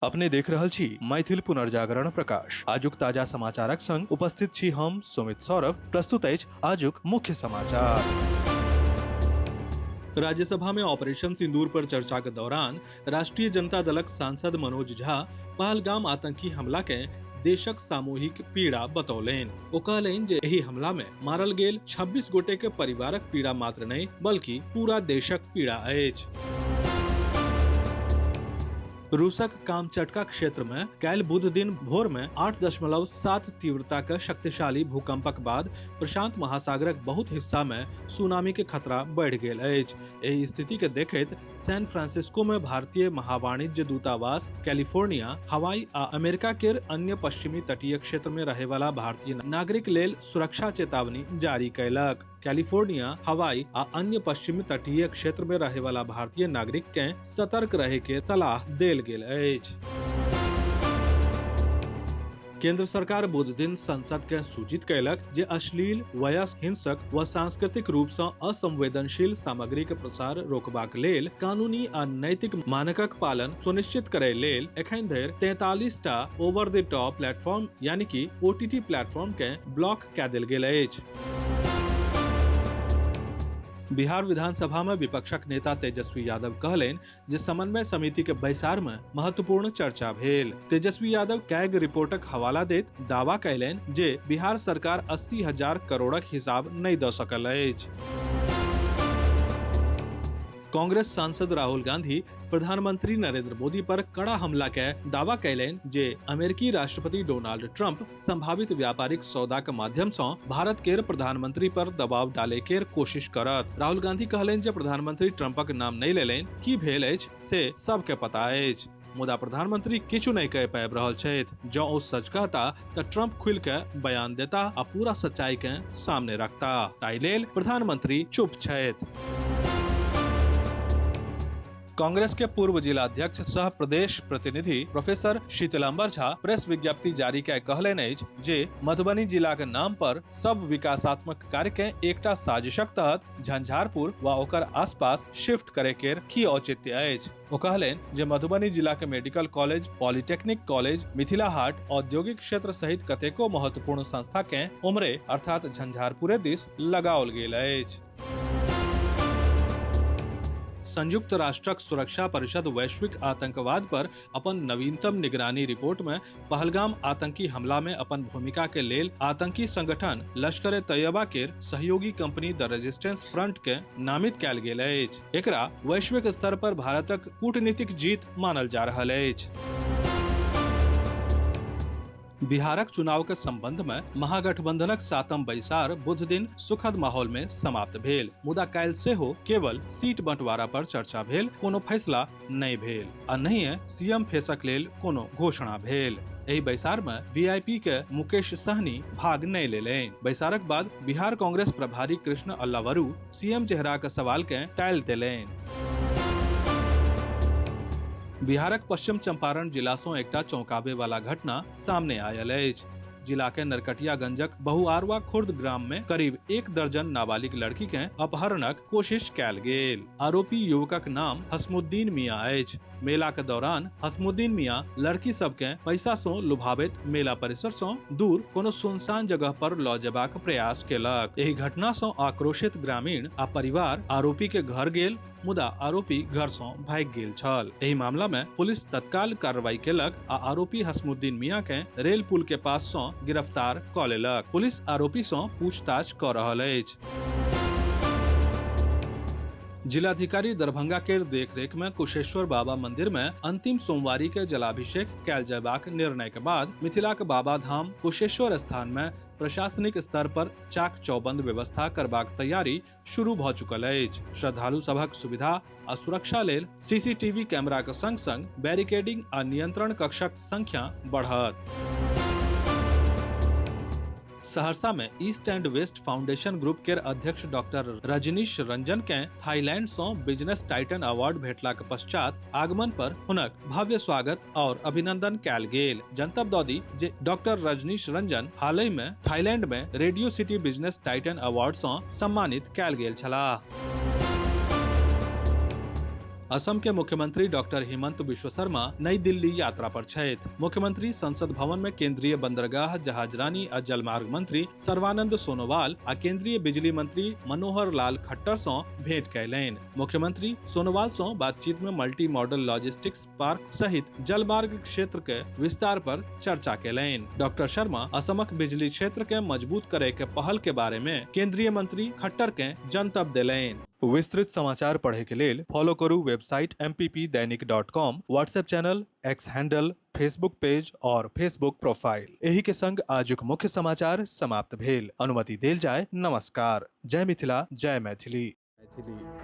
अपने देख रहल छी मैथिल पुनर्जागरण प्रकाश। आजुक ताजा समाचारक संग उपस्थित छी हम सुमित सौरभ। प्रस्तुत अछि आजुक मुख्य समाचार। राज्यसभा में ऑपरेशन सिंदूर पर चर्चा के दौरान राष्ट्रीय जनता दलक सांसद मनोज झा पहलगाम आतंकी हमला के देशक सामूहिक पीड़ा बतौलनि। ओ कहलनि जे एहि हमला में मारल गेल 26 गोटे के परिवारक पीड़ा मात्र नहि बल्कि पूरा देशक पीड़ा अछि। रूसक कामचटका क्षेत्र में काल्हि बुध दिन भोर में 8.7 तीव्रता के शक्तिशाली भूकंपक बाद प्रशांत महासागरक बहुत हिस्सा में सुनामी के खतरा बढ़ि गेल अछि। एहि स्थिति के देखैत सैन फ्रांसिस्को में भारतीय महावाणिज्य दूतावास कैलिफोर्निया, हवाई आ अमेरिका केर अन्य पश्चिमी तटीय क्षेत्र में रहे वाला भारतीय नागरिक लेल सुरक्षा चेतावनी जारी कयलक। कैलिफोर्निया, हवाई आ अन्य पश्चिमी तटीय क्षेत्र में रहे वाला भारतीय नागरिक के सतर्क रहे के सलाह देल गेल अछि। केंद्र सरकार बुध दिन संसद के सूचित कयलक जे अश्लील, वयस्क, हिंसक व सांस्कृतिक रूप सँ असंवेदनशील सामग्री के प्रसार रोकबाक लेल कानूनी आ नैतिक मानकक पालन सुनिश्चित करय लेल एखन धरि 43 टा ओवर द टॉप प्लेटफॉर्म यानी कि ओटीटी प्लेटफॉर्म के ब्लॉक कए देल गेल अछि। बिहार विधानसभा में विपक्षक नेता तेजस्वी यादव कहलनि जे समन्वय समिति के बैसार में महत्वपूर्ण चर्चा भेल। तेजस्वी यादव कैग रिपोर्टक हवाला दैत दावा कयलनि जे बिहार सरकार 80,000 करोड़क हिसाब नहि दऽ सकल अछि। कांग्रेस सांसद राहुल गांधी प्रधानमंत्री नरेंद्र मोदी पर कड़ा हमला के दावा कयलनि जे अमेरिकी राष्ट्रपति डोनाल्ड ट्रंप संभावित व्यापारिक सौदा के माध्यम सँ भारत केर प्रधानमंत्री पर दबाव डाले केर कोशिश करत। राहुल गांधी कहलनि जे प्रधानमंत्री ट्रंपक नाम नहि लेलनि, की भेल अछि से सबके पता अछि, मुदा प्रधानमंत्री किछु नहि कह पाबि रहल छथि। जँ ओ सच कहता तऽ ट्रंप खुलि के बयान देता आ पूरा सच्चाई के सामने रखता, ताहि लेल प्रधानमंत्री चुप छथि। कांग्रेस के पूर्व जिलाध्यक्ष सह प्रदेश प्रतिनिधि प्रोफेसर शीतलांबर झा प्रेस विज्ञप्ति जारी कय कहलनि अछि जे मधुबनी जिलाक नाम पर सब विकासात्मक कार्य के एकटा साजिशक तहत झंझारपुर व ओकर आसपास शिफ्ट करे केर की औचित्य अछि। ओ कहलनि जे मधुबनी जिला के medical college, polytechnic college, Mithila Haat, औद्योगिक क्षेत्र सहित कतेको महत्वपूर्ण संस्था के उमरे अर्थात झंझारपुरे दिस लगाओल गेल अछि। संयुक्त राष्ट्रक सुरक्षा परिषद वैश्विक आतंकवाद पर अपन नवीनतम निगरानी रिपोर्ट में पहलगाम आतंकी हमला में अपन भूमिका के लेल आतंकी संगठन लश्कर ए तैयबा के सहयोगी कंपनी द रेजिस्टेंस फ्रंट के नामित कयल गेल अछि। एकरा वैश्विक स्तर पर भारतक कूटनीतिक जीत मानल जा रहल अछि। बिहारक चुनाव के संबंध में महागठबंधनक सातम बैसार बुध दिन सुखद माहौल में समाप्त भेल, मुदा काल्हि सेहो केवल सीट बंटवारा पर चर्चा भेल, कोनो फैसला नहि भेल आ नहिये सीएम फेसक लेल कोनो घोषणा भेल। एहि बैसार में वीआईपी के मुकेश सहनी भाग नहि लेलनि। बैसारक बाद बिहार कांग्रेस प्रभारी कृष्ण अल्लावरू सीएम चेहराक सवाल के टालि देलनि। बिहारक पश्चिम चंपारण जिला सं एकटा चौंकाबे वाला घटना सामने आयल अछि। जिला के नरकटियागंजक बहुआरवा खुर्द ग्राम में करीब 1 दर्जन नाबालिग लड़की के अपहरणक कोशिश कयल गेल। आरोपी युवकक नाम हसमुद्दीन मियां अछि। मेला के दौरान हसमुद्दीन मियां लड़की सब के पैसा सं लुभाबैत मेला परिसर सं दूर कोनो सुनसान जगह पर लऽ जेबाक प्रयास केलक। एहि घटना सं आक्रोशित ग्रामीण आ परिवार आरोपी के घर गेल, मुदा आरोपी घर सं भागि गेल छल। एहि मामला में पुलिस तत्काल कार्रवाई केलक आ आरोपी हसमुद्दीन मियां के रेल पुल के पास सं गिरफ्तार कऽ लेलक। पुलिस आरोपी सं पूछताछ कऽ रहल अछि। जिलाधिकारी दरभंगा के देखरेख में कुशेश्वर बाबा मंदिर में अंतिम सोमवारी के जलाभिषेक कैल जयबाक निर्णय के बाद मिथिलाक बाबा धाम कुशेश्वर स्थान में प्रशासनिक स्तर पर चाक चौबंद व्यवस्था करबाक तैयारी शुरू भ चुकल अछि। श्रद्धालु सभक सुविधा आ सुरक्षा लेल सीसीटीवी कैमरा के संग संग बैरिकेडिंग आ नियंत्रण कक्षक संख्या बढ़त। सहरसा में east and west foundation group के अध्यक्ष डॉक्टर रजनीश रंजन के थाईलैंड से बिजनेस टाइटन अवार्ड भेटलाक पश्चात आगमन पर हुनक भव्य स्वागत और अभिनंदन कयल गेल। जनतब दऽ दी जे डॉक्टर रजनीश रंजन हालहि में थाईलैंड में radio city business titan award से सम्मानित कयल गेल छलाह। असम के मुख्यमंत्री डॉक्टर हिमंत विश्व शर्मा नई दिल्ली यात्रा पर छथि। मुख्यमंत्री संसद भवन में केंद्रीय बंदरगाह, जहाजरानी आ जलमार्ग मंत्री सर्बानंद सोनोवाल आ केंद्रीय बिजली मंत्री मनोहर लाल खट्टर सं भेंट कयलनि। मुख्यमंत्री सोनोवाल सं बातचीत में मल्टी मॉडल लॉजिस्टिक्स पार्क सहित जलमार्ग क्षेत्र के विस्तार पर चर्चा कयलनि। डॉक्टर शर्मा असमक बिजली क्षेत्र के मजबूत करे के पहल के बारे में केंद्रीय मंत्री खट्टर के जनतब देलनि। विस्तृत समाचार पढ़े के लेल फॉलो करू website mppdainik.com, WhatsApp channel, X handle, Facebook page और फेसबुक प्रोफाइल। एही के संग आजुक मुख्य समाचार समाप्त भेल। अनुमति देल जाय। नमस्कार। जय मिथिला, जय मैथिली। मैथिली।